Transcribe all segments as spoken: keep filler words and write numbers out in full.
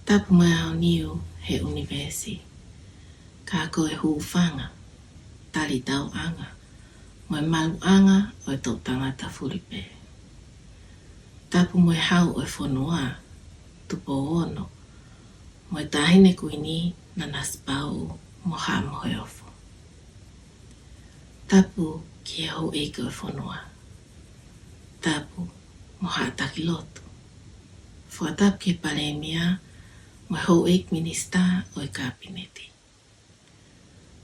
Tapu mo e aoniu he ʻunivēsi, ka ko e hūfanga, talitauʻanga, mo e maluʻanga ʻo e toʻu tangata fulipē. Tapu mo e hau ʻo e fonua, Tupou Ono, mo e Taʻahine Kuini Nanasipauʻu mo Haʻa Moheofo. Tapu ki he houʻeiki ʻo e fonua. Tapu mo Haʻa Taki Lotu. Fakatapu ki he Palēmia mo e houʻeiki minisitā ʻo e Kapineti.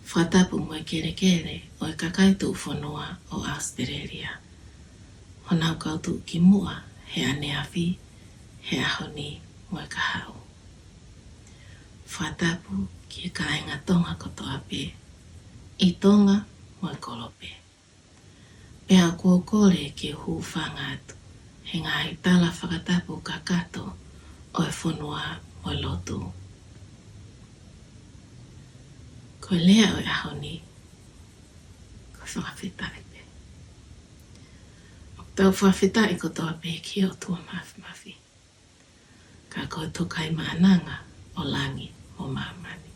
Fakatapu mo e kelekele ʻo e kakai tuʻufonua ʻo ʻAositelēlia, honau kau tuʻukimuʻa he ʻaneafi, he ʻaho ni mo e kahaʻu. Fakatapu ki he kāinga Tonga kotoa pē, ʻi Tonga mo e kolope. Pea ʻoku ou kole ke u hūfanga atu he ngaahi tala fakatapu kakato ʻo e fonua mo e lotu. Ko e lea ʻo e ʻaho ni, ko e fakafetaʻi pē. ʻOku tau fakafetaʻi kotoa pē ki he ʻOtua Māfimafi, ka ko e Tokaimaʻananga ʻo langi mo māmani.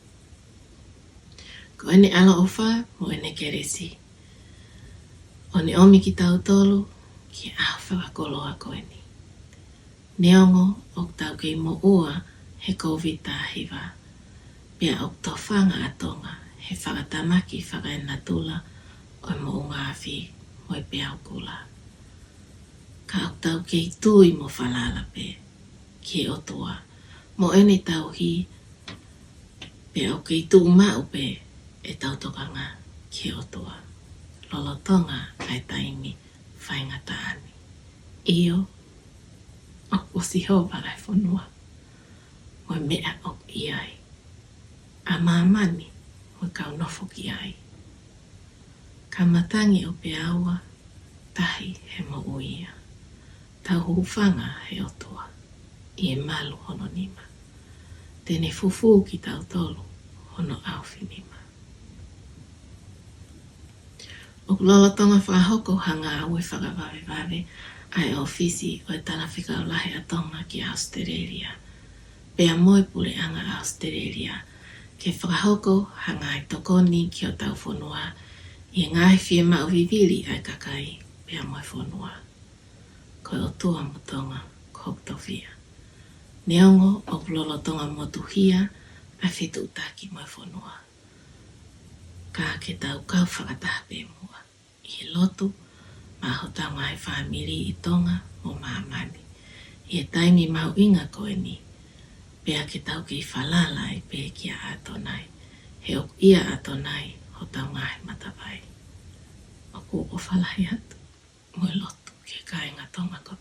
Ko ʻene ʻaloʻofa mo ʻene kelesi, ʻo ne ʻomi kitautolu ki he ʻaho fakakoloa ko eni. Neongo ʻoku tau kei moʻua he Kōviti taha hiva, pea ʻoku tofanga ʻa Tonga he fakatamaki fakaenatula ʻo e moʻunga afi mo e peau kula, ka ʻoku tau kei tui mo falala pē ki he ʻOtua mo ʻene tauhi, pea ʻoku kei tuʻu maʻu pē ʻetau tokanga ki he ʻOtua lolotonga ʻa e taimi faingataʻa ni. ʻIo, ʻoku ʻo Sihova ʻa e fonua mo e meʻa ʻoku ʻi ai, ʻa māmani mo e kau nofo ki ai. Ka matangi ʻo peau, tahi he moʻui ia. Tau hūfanga he ʻOtua ʻi he malu hono nima, te ne fufū kitautolu hono ʻaofinima. ʻOku lolotonga fakahoko ha ngāue fakavavevave ʻa e ʻōfisi ʻo e Talafekau Lahi ʻa Tonga ki ʻAositelēlia, pea mo e Puleʻanga ʻAositelēlia, ke fakahoko ha ngaahi tokoni ki hotau fonua ʻi he ngaahi fiemaʻu vivili ʻa e kakai pea mo e fonua. Ko e ʻOtua mo Tonga ko hoku tofiʻa. Neongo ʻoku lolotonga motuhia ʻa e fetuʻutaki mo e fonua, ka ke tau kau fakataha pē muʻa ʻi he lotu maʻa hotau ngaahi fāmili ʻi Tonga mo māmani ʻi he taimi mahuʻinga ko eni, pea ke tau kei falala ai pē kia ʻAtonai, he ʻoku ʻia ʻAtonai hotau ngaahi matavai. ʻOku ou ʻofa lahi atu mo e lotu ki he kāinga Tonga ko